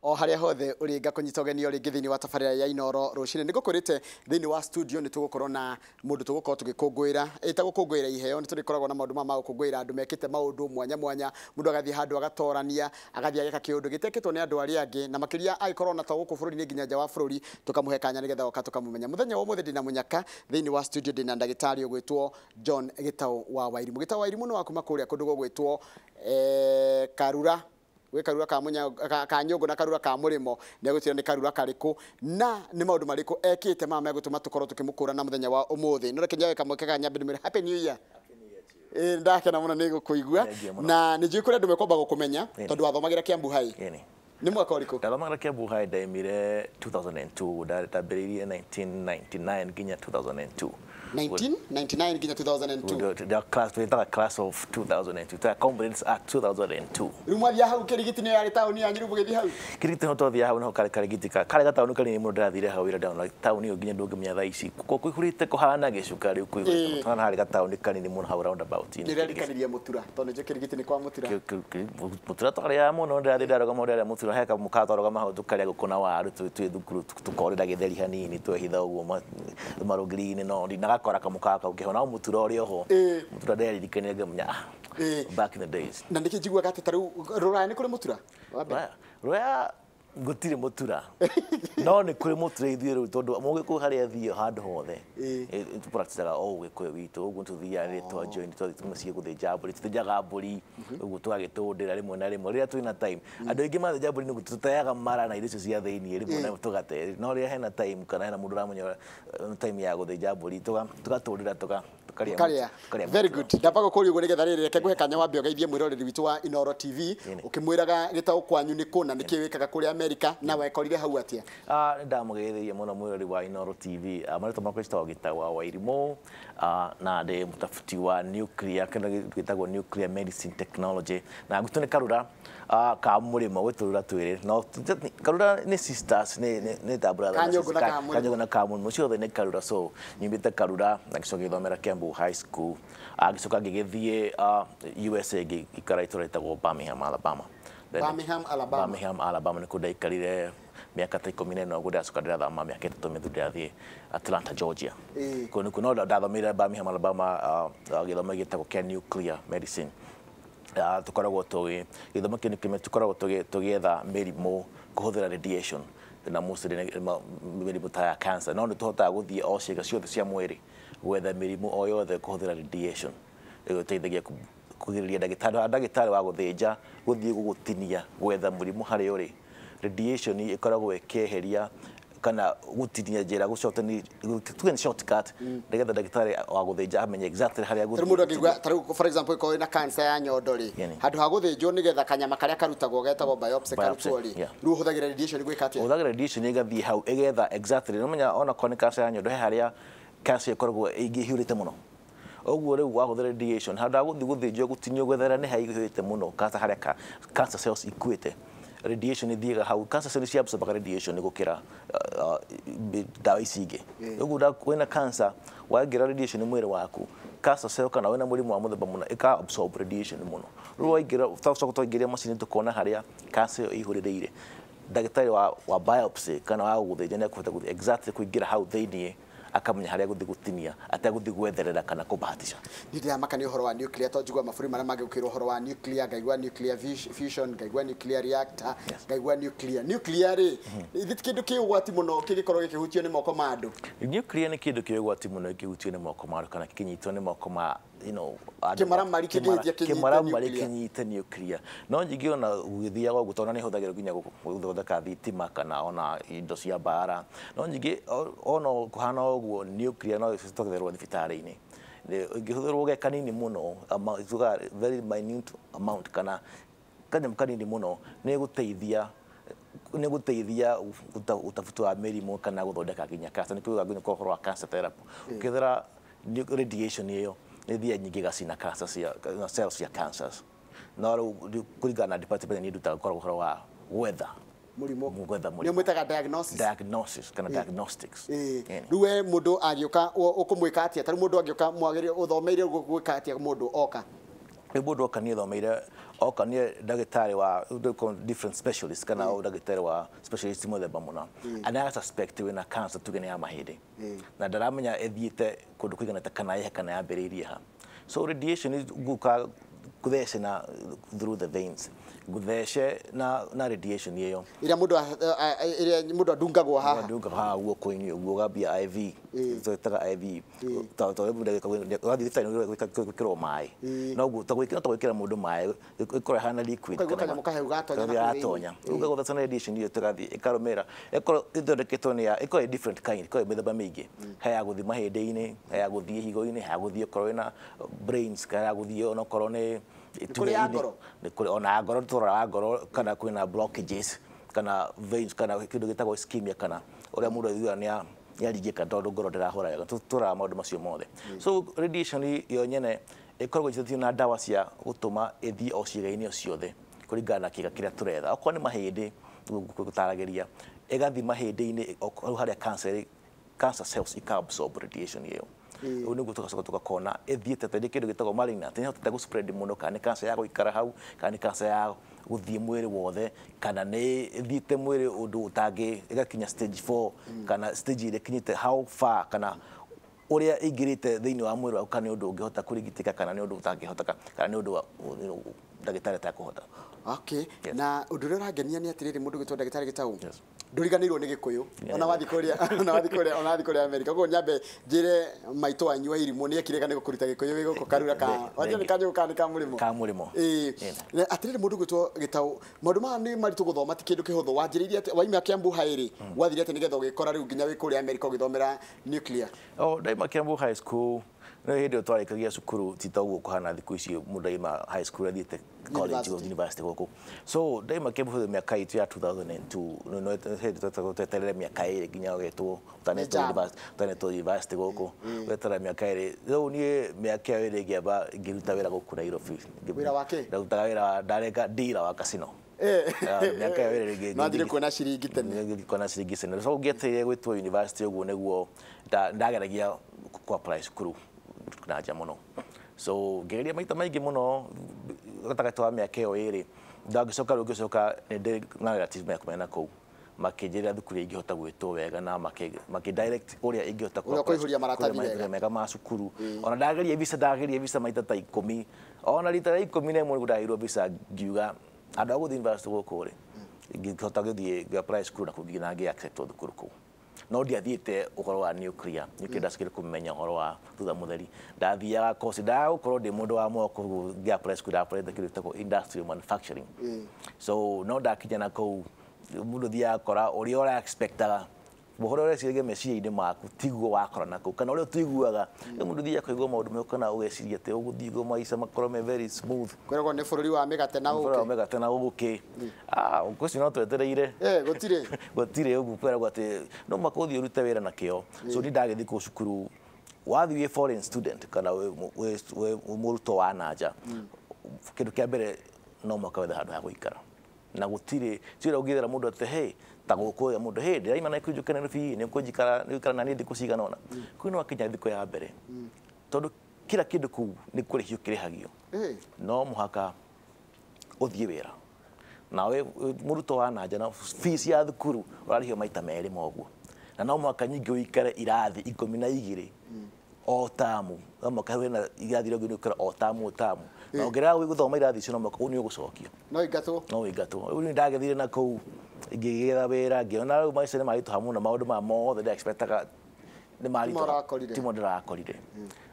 O harĩa hothe ũrĩ, ngakũnyita ũgeni o rĩngĩ thĩinĩ wa tabarĩra ya Inooro rũcinĩ. Nĩ ngũkwĩrĩte thĩinĩ wa studio nĩ tũgũkorwo na mũndũ tũgũkorwo tũgĩkũngũĩra, ĩta gũkũngũĩra iheo. Nĩ tũrĩkoragwo na maũndũ maya ma gũkũngũĩra andũ mekĩte maũndũ mwanya mwanya. Mũndũ agathiĩ handũ agatorania, agathiĩ ageka kĩũndũ gĩtekĩtwo nĩ andũ arĩa angĩ, na makĩria agĩkorwo na to gũkũ bũrũri-inĩ, nginya nja wa bũrũri, tũkamũhe kanya nĩgetha oka tũkamũmenya. Mũthenya wa ũmũthĩ ndĩna mũnyaka thĩinĩ wa studio, ndĩna ndagĩtarĩ ũgwĩtwo John Gĩtaũ wa Wairimũ. Gĩtaũ wa Wairimũ nĩ wa kuma kũrĩa kũndũ gũgwĩtwo Karura, gwĩ Karura ka munya ka nyũngũ na Karura ka mũrĩmo. Nĩ egũtwĩra nĩ Karura karĩkũ na nĩ maũndũ marĩkũ ekĩte maya megũtũma tũkorwo tũkĩmũkũra na mũthenya wa ũmũthĩ. No reke njoe kamweke ka nyambe ndĩmwĩre happy new year. Ĩĩ, ndakena mũno nĩ gũkũigua. Thengiũ mũno. Na nĩ njũĩ kũrĩ andũ mekwamba gũkũmenya tondũ wathomagĩra Kiambu High. Ĩni. Nĩ mwaka ũrĩkũ? Ndathomagĩra Kiambu High, ndaimire 2002, ndambĩrĩirie 1999 nginya 2002. 1999 nginya 2002. The class twĩtaga class of 2002, ta Comrades Act 2002. Rĩu mwathiĩ hau Kĩrigiti nĩyo yarĩ taũni yanyu, rĩu mũgĩthiĩ hau? Kĩrigiti no twathiaga hau, niho karĩ Karigiti ka karĩ gataũni kanini mũno. Ndĩrathire hau wĩra down taũni ĩyo nginya ndũngĩmenya thaa ici kũihũrĩte kũhana gĩcuka rĩu kũihũrĩte. Twana harĩ gataũni kanini mũno hau roundabout-inĩ. Nĩ rĩarikanirie Mũtura, tondũ nĩnjũĩ Kĩrigiti nĩ kwa Mũtura. Mũtura twarĩaga mũno. Ndĩrathiĩ ndarũgama ũrĩa Mũtura he kamũkawa twarũgama hau tũkarĩa ngũkũ na waru twĩ thukuru, tũkorĩra gĩtheri hanini, twehitha ũguo marũngĩri-inĩ, no ndinagakora kamũkawa kau keho no Mũtura ũrĩ oho. Mũtura nderirikanire ngamenya back in the days. Na nĩkĩ njiguaga atĩ ta rĩu Rũraya nĩ kũrĩ Mũtura Wa mbere? Rũraya gũtirĩ Mũtura, no nĩ kũrĩ Mũtura ithuĩ rĩu, tondũ mũgĩkũyũ harĩa athiĩ handũ hothe tũpracticaga o ũgĩkũyũ witũ. Ũguo tũthiaga rĩrĩ twa join, twathiĩ mũciĩ gũthĩnja mbũri, tũthĩnjaga mbũri ũguo tũgagĩtũndĩra rĩmwe na rĩmwe rĩrĩa twĩna time. Andũ aingĩ mathĩnja mbũri nĩguo tũteaga mara na irio icio cia thĩiniĩ rĩmwe na tũgate, no rĩrĩa hena time kana hena mũndũ ũramenya time ya gũthĩnja mbũri, tũgatũndĩra tũkarĩa. Karĩa. Tũkarĩa Very mũtura. good. Ndamba gũkũria ũguo nĩgetha rĩrĩ, reke ngũhe kanya wambe ũgeithie mwĩroreri witũ wa Inooro TV, ũkĩmwĩraga Gĩtaũ kwanyu nĩ kũ na nĩkĩ wĩkaga kũrĩa Amerika na wekorire hau atĩa. Ah, nĩ ndamũgeithĩria mũno mwĩrori wa Inooro TV. Ah, marĩtwa makwa njĩtagwo Gĩtaũ wa Wairimũ, na ndĩ mũtabuti wa nuclear, kĩndũ gĩtagwo nuclear medicine technology, na gwitũ nĩ Karura ka mũrĩmo, gwĩ tũrura twĩrĩ, no Karura nĩ sisters, nĩ ta brother na Kanyũngũ sister. Na Kamũrĩmo. Kanyũngũ na Kamũrĩmo ciothe nĩ Karura. So nyumĩte Karura na ngĩcoka gĩthomera Kiambu High School. Ah, ngĩcoka ngĩgĩthiĩ USA, ngĩikara itũra rĩtagwo Birmingham, Alabama. Birmingham, Alabama. Birmingham, Alabama nĩkuo ndaikarire mĩaka ta 14 ũguo. Ndacoka ndĩrathama mĩaka 3 mĩthiru, ndĩrathiĩ Atlanta, Georgia. Kũu nĩkuo no ndathomeire Birmingham, Alabama, gĩthomo gĩtagwo kĩa nuclear medicine. Tũkoragwo tũgĩ gĩthomo kĩu nĩkĩo tũkoragwo tũgĩetha mĩrimũ kũhũthĩra radiation, na mostly nĩ mĩrimũ ta ya cancer, no nĩ tũhotaga gũthiĩ o ciĩga ciothe cia mwĩrĩ gwetha mĩrimũ o yothe kũhũthĩra radiation. Ĩgũteithagia kũgirĩrĩria ndagĩtarĩ ndagĩtarĩ wa gũthĩnja gũthiĩ gũgũtinia gwetha mũrimũ harĩa ũrĩ. Radiation ĩkoragwo ĩkĩeheria kana gũtinia njĩra gũcotani, tuge nĩ shortcut, nĩgetha ndagĩtarĩ wa gũthĩnja amenye exactly harĩa Tarĩu mũndũ angĩigua, tarĩu for example ĩkorwo ĩna cancer ya nyondo rĩ, handũ ha gũthĩnjwo nĩgetha kanyama karĩa karutagwo getagwo biopsy Biopsy, karutwo rĩ, rĩu ũhũthagĩra radiation gwĩka atĩa? Ũhũthagĩra radiation ĩgathiĩ hau ĩgetha exactly. Nĩũmenya ona korwo nĩ cancer ya nyondo, he harĩa cancer ĩkoragwo ĩingĩhiũrĩte mũno ũguo. Rĩu wahũthĩra radiation, handũ ha gũthiĩ gũthĩnjwo gũtinio gwethera nĩ haihũrĩte mũno cancer, harĩa cancer cells ikuĩte, radiation ithiaga hau. Cancer cells cia absorbaga radiation gũkĩra ndawa ici ingĩ. Ũguo wĩna cancer, waingĩra radiation mwĩrĩ waku, cancer cell kana wĩna mũrimũ wa mũthemba mũna ĩka absorb radiation mũno. Rĩu waingĩra, twacoka twaingĩria macini tũkona harĩa cancer ĩyo ĩihũrĩrĩire, ndagĩtarĩ wa biopsy kana wa gũthĩnja nĩ ekũhota gũthiĩ exactly kũingĩra hau thĩiniĩ, akamenya harĩa gũthiĩ gũtinia ategũthiĩ gwetherera kana kũbahatisha. Niĩ ndĩramaka nĩ ũhoro wa nuclear, tondũ njiguaga mabũrũri marĩa mangĩ gũkĩrwo ũhoro wa nuclear, ngaigua nuclear fusion, ngaigua nuclear reactor, ngaigua nuclear. Nuclear rĩ, ithe ti kĩndũ kĩ ũgwati mũno kĩngĩkorwo gĩkĩhutio nĩ moko ma andũ? Nuclear nĩ kĩndũ kĩ ũgwati mũno gĩkĩhutio nĩ moko ma andũ kana kĩnyitwo nĩ moko ma andũ. Kĩmaramari kĩngĩhĩtia kĩnyite Kĩmaramari nuclear. Kĩnyite nuclear no nyingĩ ona gũgĩthiaga ũguo, tondũ nĩ ĩhũthagĩrwo nginya gũthondeka thitima kana ona indo cia mbara. No nyingĩ ona kũhana ũguo, nuclear no ĩtũgĩrwo thibitarĩ-inĩ. Ĩngĩhũthĩrwo ge kanini mũno, tugaga very minute amount kana kanyamũ kanini mũno, nĩ gũteithia ũtabuti wa mĩrimũ kana gũthondeka nginya cancer. Nĩ kuga nginya ũhoro wa cancer therapy, ũkĩhũthĩra radiation ĩyo nĩ thiaga nyingĩ ĩgacina cancer cia cells cia cancers. No rĩu kũringana na department niĩ ndutaga, ũkoragwo ũhoro wa gwetha Mũrimũ. Gwetha Nĩ mũrimũ. Mwĩtaga diagnosis? Diagnosis kana diagnostics. Rĩu we mũndũ agĩũka ũkũmwĩka atĩa? Tarĩu mũndũ angĩũka, mwagĩrĩire ũthomeire gwĩka atĩa mũndũ oka? Mũndũ oka niĩ thomeire oka niĩ ndagĩtarĩ wa different specialist kana ndagĩtarĩ wa specialist mũthemba mũna ana suspect wĩna cancer tuge nĩ ya mahĩndĩ na ndaramenya ĩthiĩte kũndũ kũigana ta kana ĩhe kana yambĩrĩirie ha. So radiation is guka guthece na through the veins guthece na radiation iyo ira mundu ira mundu adungagwo haha adunga haha guoko-inĩ ũguo ũgambia IV twetaga IV ta ũgathiĩ thibitarĩ gwĩkĩrwo maĩ no ta gwĩkĩra mũndũ maĩ ĩkorwo ĩhana liquid kana kanyamũ kaheu gatonya gatonya ũgagũtheca na radiation iyo tũgathiĩ ĩkarũmĩrĩra ĩkorwo ĩthondeketwo nĩ ya ĩkorwo ĩ different kind ĩkorwo ĩ mĩthemba mĩingĩ he ya gũthiĩ mahĩndĩ-inĩ he ya gũthiĩ higo-inĩ he ya gũthiĩ okorwo ĩna brains kana ya gũthiĩ onokorwo nĩ kũrĩ ona ngoro tũroraga ngoro kana kwĩna blockages kana veins kana kĩndũ gĩtagwo ischemia kana ũrĩa mũndũ aiguaga nĩ aringĩka tondũ ngoro ndĩrahũra wega tũroraga maũndũ macio mothe. So radiation yo nyene ĩkoragwo ĩnyitithanĩtio na ndawa cia gũtũma ĩthiĩ o ciĩga-inĩ o ciothe kũringana na kĩga kĩrĩa tũretha. Okorwo nĩ mahĩndĩ gũtaragĩria ĩgathiĩ mahĩndĩ-inĩ hau harĩa cancer cells ika absorb radiation ĩyo. Ũguo nĩguo tũgacoka tũgakona ĩthiĩte tondũ kĩndũ gĩtagwo malignant nĩhotete gũ spread mũno kana nĩ cancer ya gũikara hau kana nĩ cancer ya gũthiĩ mwĩrĩ wothe kana nĩ ĩthiĩte mwĩrĩ ũndũ ũtangĩ ĩgakinya stage 4 kana stage ĩrĩa ĩkinyĩte how far kana ũrĩa ĩingĩrĩte thĩinĩ wa mwĩrĩ waku kana nĩ ũndũ ũngĩhota kũrigitĩka kana nĩ ũndũ ũtangĩhoteka kana nĩ ũndũ ndagĩtarĩ atakũhota. Okay. Na ũndũ ũrĩa ũrangenia nĩ atĩrĩrĩ mũndũ gwĩtwo ndagĩtarĩ Gĩtaũ ndũriganĩirwo nĩ Gĩkũyũ ona wathiĩ kũrĩa ona wathiĩ kũrĩa ona wathiĩ kũrĩa Amerika. Koguo nyambe njĩre maitũ wanyu wa irimũ nĩ ekire kana gũkũruta Gĩkũyũ wĩ gũkũ Karura ka wajua nĩ kanyũkũ kana nĩ ka mũrĩmo ka mũrĩmo. Ĩĩ atĩrĩrĩ mũndũ gwĩtwo Gĩtaũ maũndũ maya nĩ maritũ gũthoma ti kĩndũ kĩhũthũ. Wanjĩrĩirie atĩ waima Kiambu High rĩ wathire atĩ nĩgetha ũgĩkora rĩu nginya wĩ kũrĩa Amerika ũgĩthomera nuclear? Oh, ndaima Kiambu High School nĩ hĩndĩ ĩyo twarĩkagia cukuru ti ta ũguo kũhana thikũ ici mũndũ aima high school athiĩte college university gũkũ. So ndaima Kiambu mĩaka itũ ya 2002 no hĩndĩ tweterere mĩaka ĩrĩ nginya ũgetwo ũtanetwo university gũkũ ũgeterera mĩaka ĩrĩ. Rĩu niĩ mĩaka ĩyo ĩrĩ ngĩamba ngĩruta wĩra gũkũ Nairobi. Wĩra wa kĩ? Ndarutaga wĩra ndareka dealer wa casino. Mĩaka ĩyo ĩrĩ no kuona ciringi tene kuona ciringi tene. So ngĩetereire gwĩtwo university ũguo nĩguo ndageragia kũ apply cukuru na nja mũno. So ngĩgeria maita maingĩ mũno gatagatĩ wa mĩaka ĩyo ĩrĩ ndangĩcoka rĩu ngĩcoka nĩ na relatives makwa mena kũu makĩnjĩra thukuru ingĩhota gwĩtwo wega na makĩ direct ũrĩa ingĩhota kũihũria maratathi wega mega ma cukuru. Ona ndageria visa maita ta 10 ona rita rĩa 11 nĩguo ndaheirwo visa ngiuga andũ a gũthiĩ university gũkũ rĩ ngĩhota gũthiĩ ngĩ apply cukuru na kũngĩ na ngĩ accept thukuru kũu. No ndiathiĩte ũhoro wa nuclear ndacokire kũmenya ũhoro wa thutha mũtheri ndathiaga course ndagũkorwo ndĩ mũndũ wa moko ngĩ apply cukuru apply kĩndũ gĩtagwo industrial manufacturing. So no ndakinya na kũu mũndũ thiaga kora ũrĩa ũra expectaga ũhoro ũrĩa ũreciragia meciria-inĩ maku tiguo wakora na kũu kana ũrĩa ũtũiguaga mũndũ thiaga kũigua maũndũ mega kana ũgeciria atĩ ũgũthiĩ ũguo maica makorwo me very smooth. Kwĩragwo nĩ bũrũri wa mĩgate na ũkĩ. Bũrũri wa mĩgate na ũkĩ. Ũkĩ ũcio no twetereire. Gũtirĩ. Gũtirĩ ũguo kwĩragwo atĩ no mũhaka ũthiĩ ũrute wĩra na kĩo. So niĩ ndagĩthiĩ kũu cukuru wathiĩ wĩ foreign student kana wĩ mũrutwo wa na nja kĩndũ kĩa mbere no mũhaka wethe handũ ha gũikara na gũtirĩ ti ũrĩa ũngĩethera mũndũ atĩ hey ta gũkũ ya mũndũ hey ndĩraima na njũke Nairobi nĩ ũkũnjikara na niĩ thikũ cigana ũna kũu nĩ wakinya thikũ ya mbere tondũ kila kĩndũ kũu nĩ kũrĩhio kĩrĩhagio no mũhaka ũthiĩ wĩra nawe mũrutwo wa na nja na fees ya thukuru ũrarĩhio maita merĩ moguo na no mũhaka nyingĩ ũikare irathi 12 o tamu no mũhaka wĩna irathi iria ũngĩ ũikare o tamu o tamu na ũngĩrega gũthoma irathi icio no mũhaka nĩ ũgũcokio no ingatwo rĩu nĩ ndagethire na kũu ngĩgetha wĩra ngĩona rĩu maica nĩ maritũha mũno maũndũ maya mothe ndĩ expectaga nĩ maritũha timo ndĩrakorire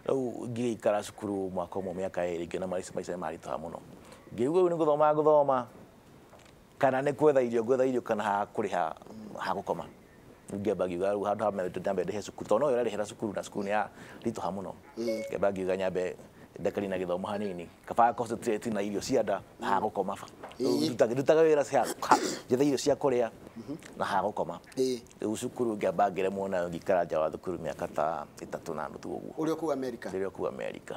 rĩu ngĩikara cukuru mwaka ũmwe mĩaka ĩrĩ ngĩona maica nĩ maritũha mũno ngĩigua rĩu nĩ gũthoma ngũthoma kana nĩ gwetha irio ngwetha irio kana ha kũrĩha ha gũkoma ngĩamba ngiuga rĩu handũ ha nyambe ndĩhe cukuru tondũ no ũrarĩhĩra cukuru na cukuru nĩ ya ritũha mũno ngĩamba ngiuga nyambe ndekari na gĩthomo hanini kaba concentrate na irio cia nda ha gũkoma ba ndutaga wĩra njethe irio cia kũrĩa Na ha gũkoma. Rĩu cukuru ngĩamba ngĩremwo nayo, ngĩikara nja wa thukuru mĩaka ta 3.5 ũguo. Ũrĩ o kũu America? Rĩrĩa kũu America.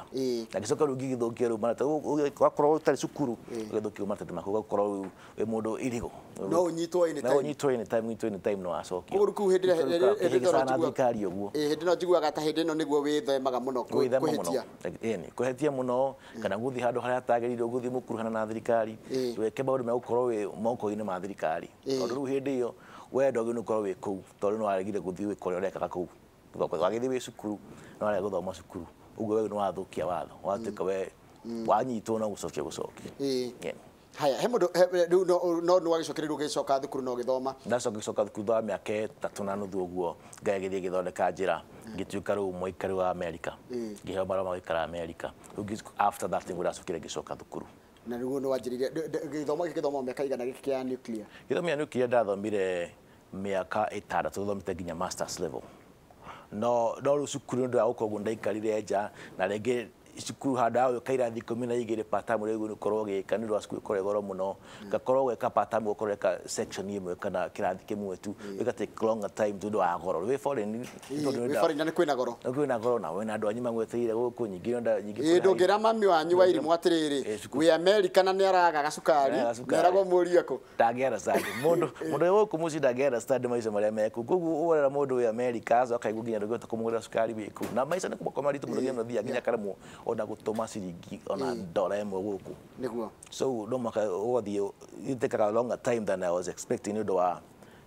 Na ngĩcoka rĩu ngĩgĩthũkia rĩu maratathi, wakorwo ũtarĩ cukuru ũgĩthũkio maratathi maku, ũgakorwo rĩu wĩ mũndũ irigũ. No ũnyitwo anytime. No ũnyitwo anytime, ũnyitwo anytime no wacokio. Koguo kũu hĩndĩ ĩrĩa hĩndĩ ĩrĩa thirikari ũguo. Hĩndĩ ĩno njiguaga ta hĩndĩ ĩno nĩguo wĩthemaga mũno kũhĩtia. Ĩni, kũhĩtia mũno kana gũthiĩ handũ harĩa hatagĩrĩire, gũthiĩ mũkuruhana na thirikari, wĩke maũndũ megũkorwo wĩ moko-inĩ ma thirikari. Tondũ rĩu hĩndĩ ĩyo we ndwagĩrĩirwo gũkorwo wĩ kũu, tondũ nĩ waregire gũthiĩ wĩka ũrĩa ũrekaga kũu. Wagĩthiĩ wĩ cukuru, no warega gũthoma cukuru. Ũguo we nĩ wathũkia watho, watuĩka we wanyitwo no gũcokia gũcokia. Haya, he mũndũ rĩu no nĩ wagĩcokereire ũgĩcoka thukuru na ũgĩthoma? Ndacoka gĩcoka thukuru thutha wa mĩaka 3.5 ũguo, Ngai agĩthiĩ agĩthondeka njĩra, ngĩtuĩka rĩu mũikari wa America. Ngĩheo marũa ma gũikara America. Rĩu after that nĩguo ndacokire ngĩcoka thukuru. Na nĩguo nĩ wanjĩrĩirie gĩthomo gĩkĩ, gĩthomo mĩaka igana gĩkĩ kĩa nuclear? Gĩthomo kĩa nuclear ndathomire mĩaka 6, thomete nginya masters level. No rĩu cukuru nĩ ũndũ wa gũkorwo ndaikarire nja, na rĩngĩ cukuru handũ ha gwĩka irathi 12 part time rĩu nĩũkorwo ũgĩka, nĩ ũndũ wa cukuru ĩkorwo ĩ goro mũno, ngakorwo gwĩka part time ũgakorwo ũreka section ĩmwe kana kĩrathi kĩmwe tu, ĩga take longer time tondũ wa goro. Wĩ foreign, tondũ wĩ foreign na nĩ kwĩna goro. Nĩ kwĩna goro na wĩna andũ anyu magweteire gũkũ, nyingĩ nyingĩ. Ndũngĩra mami wanyu wa irimũ atĩrĩrĩ, wĩ America na nĩ araga gacukari, nĩeragwo mũriũ akũ. Ndangĩ understand. Mũndũ wĩ gũkũ mũciĩ ndangĩ understand maica marĩa me kũu. Koguo ũrera mũndũ wĩ America acoka akaigua nginya ndũngĩhota kũmũgũrĩra cukari wĩ kũu. Na maica nĩ makoragwo maritũ mũno nginya nĩũthiaga nginya akaremwo ona gũtũma ciringi ona dola ĩmwe gũkũ. Nĩguo. So no mũhaka ũgathiĩ, it take a longer time than I was expecting nĩ ũndũ wa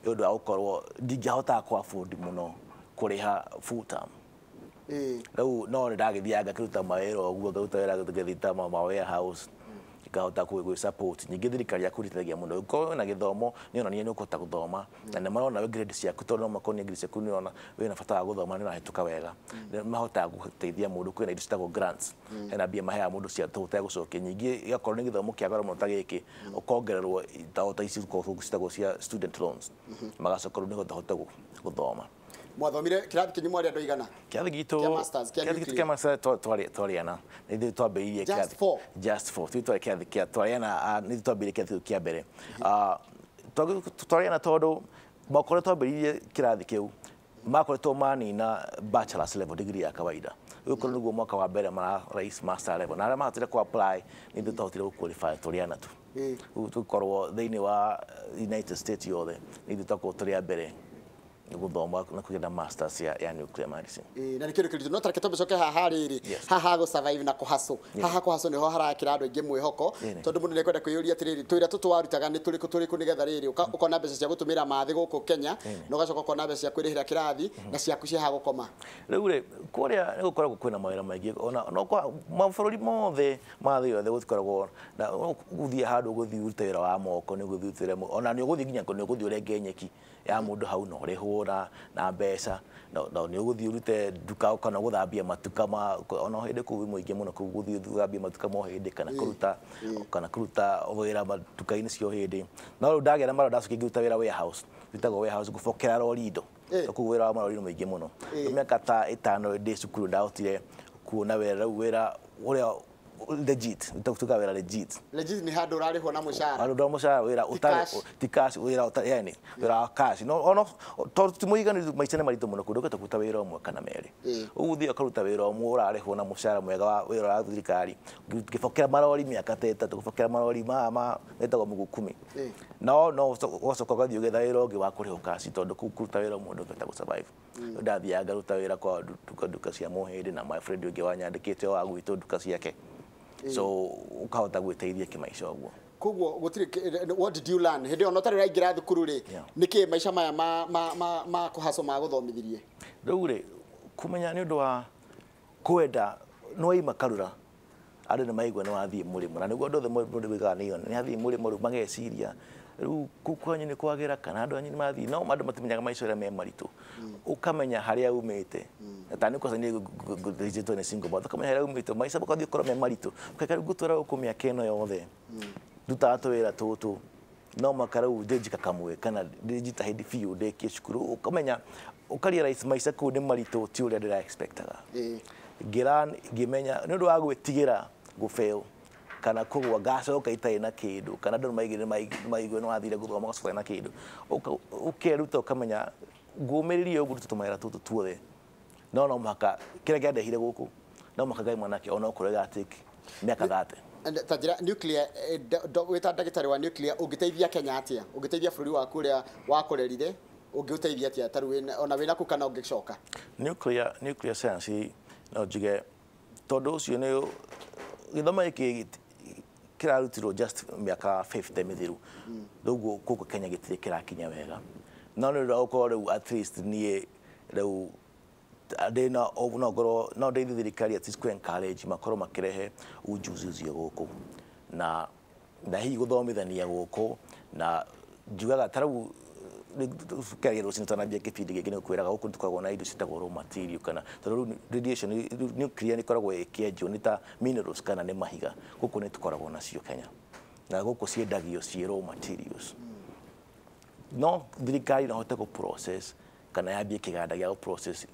gũkorwo ndingĩahotaga kũ afford mũno kũrĩha full term. Rĩu no nĩndagĩthiaga ngakĩruta mawĩra ũguo, ngaruta wĩra ngĩthiĩ ta ma warehouse, ngahota gwĩ support. Ningĩ thirikari yaku ĩteithagia mũno. Ũngĩkorwo wĩna gĩthomo nĩ onania nĩ ũkũhota gũthoma, na nĩ marona grade ciaku, tondũ no makorwo nĩ grade ciaku nĩ ũrona wĩna bata wa gũthoma, nĩ ũrahĩtũka wega. Nĩ mahotaga gũteithia mũndũ, kwĩna indo ciĩtagwo grants, hena mbia maheaga mũndũ cia tũhũ ũtegũcokia. Ningĩ igakorwo nĩ gĩthomo kĩa goro mũno ta gĩkĩ, ũkongererwo ta ici ciĩtagwo cia student loans, magacoka rĩu nĩgetha ũhote gũthoma. Mwathomire kĩrathi kĩnyu mwarĩ andũ aigana? Kĩrathi gitũ kĩa masters, kĩa kĩrathi gitũ kĩa masters twarĩ ana. Nĩ ithuĩ twambĩrĩirie Just kĩrathi. four? Just four. Ithuĩ twarĩ kĩrathi kĩa twarĩ ana, nĩ ithuĩ twambĩrĩirie kĩrathi kĩu kĩa mbere. Twarĩ ana tondũ mwaka ũrĩa twambĩrĩirie kĩrathi kĩu, makoretwo manina bachelor's level degree ya kawaida. Rĩu korwo nĩguo mwaka wa mbere mara raise master level. Na arĩa mahotire kũ apply nĩ ithuĩ twahotire gũ qualify tũrĩ ana tu. Rĩu tũkorwo thĩinĩ wa United States yothe, nĩ ithuĩ twakorwo tũrĩ a mbere gũthoma na kũgĩa na masters ya nuclear medicine. Na nĩ kĩndũ kĩritũ, no tareke tũcoke haha rĩrĩ, haha gũ survive na kũhustle. Haha kũhustle nĩho harakĩra andũ aingĩ mwĩhoko, tondũ mũndũ nĩekwenda kwĩyũria atĩrĩrĩ, tũwĩra tũtũ warutaga nĩ tũrĩkũ tũrĩkũ nĩgetha rĩrĩ ũkona mbeca cia gũtũmĩra mathĩ gũkũ Kenya, na ũgacoka ũkona mbeca cia kwĩrĩhĩra kĩrathi na ciaku cia ha gũkoma. Rĩu rĩ, kũrĩa nĩ gũkoragwo kwĩna mawĩra maingĩ, ona no kwa mabũrũri mothe ma thĩ yothe gũtikoragwo na gũthiĩ handũ gũthiĩ ũrute wĩra wa moko, nĩ gũthiĩ ũrute wĩra, ona nĩ ũgũthiĩ nginya nĩ ũgũthiĩ ũrenge nyeki ya mũndũ hau na ũrĩhwo na mbeca, no nĩ ũgũthiĩ ũrute nduka kana gũthambia matuka ma, ona hĩndĩ kũu mũingĩ mũno kũu gũthiĩ gũthambia matuka ma hĩndĩ kana kũruta kana kũruta wĩra matuka-inĩ cio hĩndĩ. No rĩu ndagĩa na marũa ndacoka ngĩruta wĩra warehouse, wĩtagwo warehouse gũbokera rori indo. Kũu wĩra wa marori nĩ mũingĩ mũno. Mĩaka ta 5 ndĩ cukuru ndahotire kuona wĩra rĩu wĩra ũrĩa legit, tuka wĩra legit. Legit ni handũ ũrarĩhwo na mũcara. Handũ ũrarĩhwo mũcara, wĩra ũtarĩ ti cash, wĩra ũtarĩ, yani wĩra wa cash. No ono tondũ ti mũiganu, maica nĩ maritũ mũno kũndũ ũkĩhota kũruta wĩra ũmwe kana merĩ. Ũguo ũthiĩ ũkaruta wĩra ũmwe ũrarĩhwo na mũcara mwega wa wĩra wa thirikari. Ngĩbokera marori mĩaka ta 3, gũbokera marori ma metagwo mũgukumi. No no ũgacoka ũgathiĩ ũgetha wĩra ũngĩ wa kũrĩhwo cash, tondũ kũu kũruta wĩra ũmwe ndũngĩhota gũ survive. Ndathiaga ngaruta wĩra kwa nduka cia mũhĩndĩ na my friend ũngĩ wanyandĩkĩte wa gwitũ nduka ciake. So ukahota gwĩteithia kĩmaica ũguo. Koguo gũtirĩ, what did you learn hĩndĩ ĩyo no tarĩ ũraingĩra thukuru rĩ, nĩkĩ maica maya ma kũhacwo magũthomithirie? Rĩu rĩ, kũmenya nĩ ũndũ wa kwenda nĩ waima karura, andũ nĩ maigua nĩ wathiĩ mũrĩmo, na nĩguo andũ othe mũndũ wĩkaga nĩ nĩ athiĩ mũrĩmo rĩu mageciria rĩu kũu kwanyu nĩ kwagĩra kana andũ anyu nĩ mathiĩ, no andũ matimenyaga maica ũrĩa me maritũ. Ũkamenya harĩa umĩte, ta nĩ kosa nĩ ngũthĩnjĩtwo nĩ single mother, ũkamenya harĩa umĩte maica magathiĩ gũkorwo me maritũ, ũkaika rĩu ngũtũra gũkũ mĩaka ĩno yothe ndutaga tũwĩra tũtũ, no mũhaka rĩu ndĩnjika kamwe kana ndĩnjita hĩndĩ biũ ndĩkie cukuru, ũkamenya ũkarealize maica kũu nĩ maritũ ti ũrĩa ndĩra expectaga. Ngĩmenya nĩ ũndũ wa gwĩtigĩra gũfail, Kana kũgwa ngacoka itarĩ na kĩndũ, kana andũ nĩmaigire maigue nĩwathire gũthoma ũgacoka na kĩndũ. Ũkeruta ũkamenya ngũmĩrĩrie ũguo tũtũmawĩra tũtũ tuothe. No no mũhaka kĩrĩa kĩandehire gũkũ, no mũhaka Ngai mwanake onokorwo ĩgatake mĩaka 30. Ta njĩra nuclear, wĩta ndagĩtarĩ wa nuclear, ũngĩteithia Kenya atĩa? Ũngĩteithia bũrũri waku ũrĩa wakũrerire, ũngĩũteithia atĩa ta rĩu ona wĩna kũ kana ũngĩcoka? Nuclear science no njuge tondũ ũcio nĩ gĩthomo gĩkĩ kĩrarutirwo just mĩaka 50 mĩthiru, rĩu gũkũ Kenya gĩtirĩ kĩrakinya wega. No nĩ ũndũ wa gũkorwo rĩu at least niĩ rĩu ndĩna no ngorwo no ndeithie thirikari at least kũ encourage makorwo makĩrehe ujuzi ũcio gũkũ na hihi gũthomithania gũkũ. Na njugaga ta rĩu kĩaria rũcinĩ twanambia kĩbindi gĩkĩ nĩ kwĩraga gũkũ tũkoragwo na indo ciĩtagwo raw material, kana tondũ rĩu radiation nuclear nĩ ĩkoragwo ĩkĩenjwo nĩ ta minerals kana nĩ mahiga. Gũkũ nĩ tũkoragwo nacio Kenya, na gũkũ ciendagio ciĩ raw materials. No thirikari no hote kũ process kana yambie kĩganda gĩa gũ process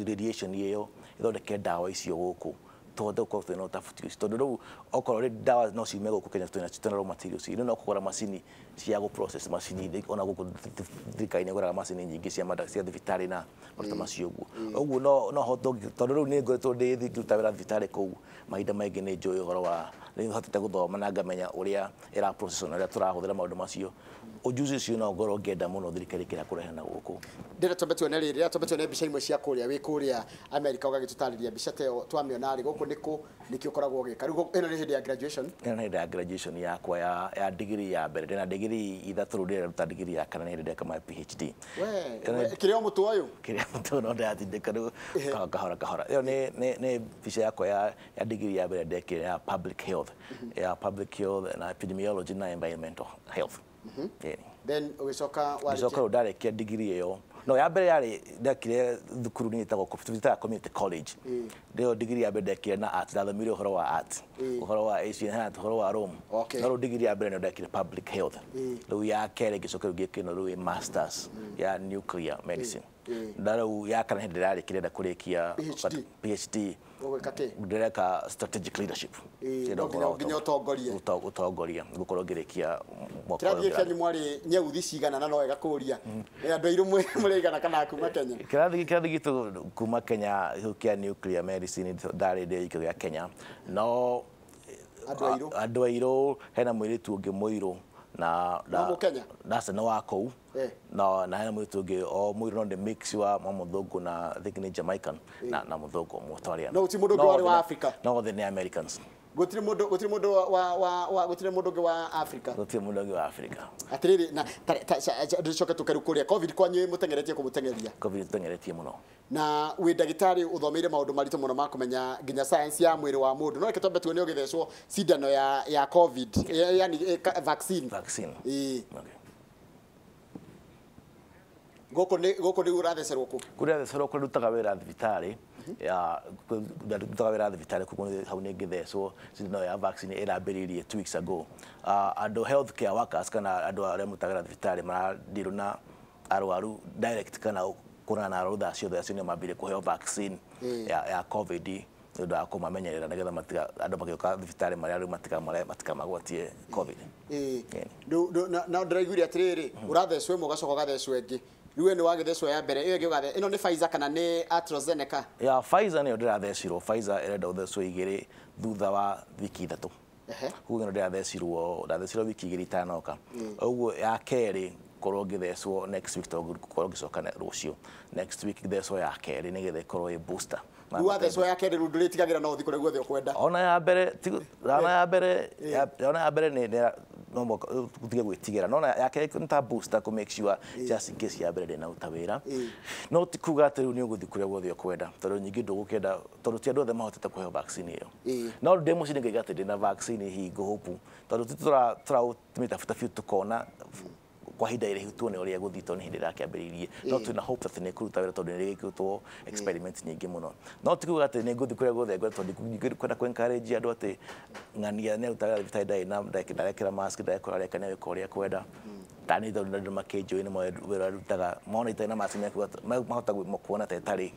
radiation ĩyo ĩthondeke ndawa icio gũkũ, tũhote gũkorwo twĩna ũtabuti ũcio. Tondũ rĩu okorwo rĩ ndawa no ciume gũkũ Kenya, twĩna raw materials, rĩu no kũgũra macini cia gũ process macini. Ona gũkũ thirikari nĩ ĩgũraga macini nyingĩ cia cia thibitarĩ na maũndũ macio ũguo. Ũguo no hote, tondũ rĩu nĩ ngoretwo ndĩ ngĩruta wĩra thibitarĩ kũu mahinda maingĩ, nĩ njũĩ ũhoro wa nĩ hotete gũthoma na ngamenya ũrĩa ĩra process na ũrĩa tũrahũthĩra maũndũ macio. Ujuzi ũcio no ngorwo ngĩenda mũno thirikari ĩkĩra kũrehe na gũkũ. Ndĩrenda twambe tuone rĩrĩ, rĩrĩa twambe tuone mbica imwe cia kũrĩa wĩ kũrĩa America, ũgagĩtũtarĩria mbica ta ĩyo twamĩona rĩ, gũkũ nĩkũ, nĩkĩ ũkoragwo ũgĩka? Rĩu ĩno nĩ hĩndĩ ya graduation? Ĩno nĩ hĩndĩ ya graduation yakwa ya degree ya mbere. Ndĩna degree 3 rĩu, ndĩraruta degree ya kana, nĩ hĩndĩ ndeka my PhD. We kĩrĩa o mũtwe ũyũ? Kĩrĩa mũtwe no ndĩratindĩka rĩu kahora kahora. Ĩyo nĩ mbica yakwa ya degree ya mbere ndekire ya public health, ya public health na epidemiology na environmental health. Then ũgĩcoka warĩkia? Rĩu ndarĩkia degree ĩyo, no ya mbere yarĩ ndekire thukuru nĩ ĩtagwo twĩtaga community college. Ndĩyo degree ya mbere ndekire na art, ndathomire ũhoro wa art, ũhoro wa Asian art, ũhoro wa Rome. No rĩu degree ya mbere nĩyo ndekire public health. Rĩu ya kerĩ ngĩcoka rĩu ngĩka ĩno rĩu masters ya nuclear medicine. Na rĩu ya kana hĩndĩ ndĩrarĩkia ndĩrenda kũrĩkia PhD. Ũgwĩka kĩ? Ndĩreka strategic leadership. No nginya ũtongorie. Ũtongoria ngũkorwo ngĩrĩkia mwaka ũyũ. Kĩrathi kĩanyu mwarĩ nyeuthi cigana? Na no wega kũũria, nĩ andũ airũ mũrĩigana kana kuma Kenya? Kĩrathi gitũ kuma Kenya kĩa nuclear medicine ndarĩ ndĩ gĩkĩro gĩa Kenya, no andũ airũ? Andũ airũ hena mũirĩtu ũngĩ mũirũ na Mũkenya? Na nĩ wa kũu, na hena mũirĩtu ũngĩ o mũirũ, no nĩ mix wa mũthũngũ na I think nĩ Jamaican na mũthũngũ mũtwaria. No gũtirĩ mũndũ ũngĩ warĩ wa Africa? No othe nĩ Americans. Gũtirĩ mũndũ ũngĩ wa Africa? Gũtirĩ mũndũ ũngĩ wa Africa. Atĩrĩrĩ, na tũcoke tũke rĩu kũrĩa COVID kwanyu, mũteng'eretie kũmũteng'eria? COVID tũteng'eretie mũno. Na wĩ ndagĩtarĩ ũthomeire maũndũ maritũ mũno ma kũmenya nginya science ya mwĩrĩ wa mũndũ, no reke twambe tuone ũgĩthecwo cindano ya COVID, yani vaccine. Vaccine. Ĩĩ. Gũkũ nĩ ũrathecerwo kũ? Kũrĩa thecerwo kũrĩa ndutaga wĩra thibitarĩ, ya ndutaga wĩra thibitarĩ koguo hau nĩ ngĩthecwo cindano ya vaccine ĩrambĩrĩirie 2 weeks ago. Andũ health care workers kana andũ arĩa marutaga thibitarĩ maradirwo na arwaru direct kana kuonana na arwaru thaa ciothe, acio nĩo mambire kũheo vaccine ya COVID nĩ ũndũ wa kũmamenyerera nĩgetha matiga andũ magĩũka thibitarĩ marĩa rĩu matikamagwatie COVID. Na ndĩraiguire atĩrĩrĩ, ũrathecwo ĩmwe ũgacoka ũgathecwo ĩngĩ. Rĩu nĩ wagĩthecwo ya mbere, ĩyo ĩngĩ ũgathe ĩno nĩ Pfizer kana nĩ AstraZeneca? Ya Pfizer nĩyo ndĩrathecirwo. Pfizer ĩrenda ũthecwo 2 thutha wa wiki 3. Koguo ĩno ndĩrathecirwo, ndathecirwo wiki 2 itanoka. Ũguo ya kerĩ korwo ngĩthecwo next week, tondũ ngũkorwo ngĩcoka rũciũ. Next week ngĩthecwo ya kerĩ nĩgetha ĩkorwo ĩ booster. Rĩu wathecwo ya kerĩ rĩu ndũrĩtigagĩra, no ũthiĩ kũrĩa guothe ũkwenda? Ona ya mbere, ona ya mbere nĩ no mũhaka ũtige gwĩtigĩra, no ya kerĩ nĩ ta booster kũ make sure just in case ya mbere ndĩnaruta wĩra. No ti kuga atĩ rĩu nĩ ũgũthiĩ kũrĩa guothe ũkwenda, tondũ nyingĩ ndũgũkĩenda, tondũ ti andũ othe mahotete kũheo vaccine ĩyo. No ndĩ mũciĩ nĩngaiga atĩ ndĩna vaccine hihi ngũhope, tondũ ti tũramĩtabuta biũ tũkona kwa ihinda iraihu tuone ũrĩa ĩgũthiĩ, tondũ nĩ hĩndĩ ĩrakĩambĩrĩirie. No twĩna hope atĩ nĩ ĩkũruta wĩra tondũ nĩ ĩrĩkĩtwo experiment nyingĩ mũno. No ti kuga atĩ nĩ ngũthiĩ kũrĩa guothe ngwenda, tondũ kwenda kũ encourage andũ atĩ ng'ania nĩ arutaga thibitarĩ ndarĩ na ndarekĩra mask, ndarekora areka nĩ agĩka ũrĩa ekwenda. Ta nĩ tondũ andũ makĩnjũĩ nĩ moĩ wĩra ũrĩa ndutaga, mona itarĩ na mask mahota kuona ta ĩtarĩ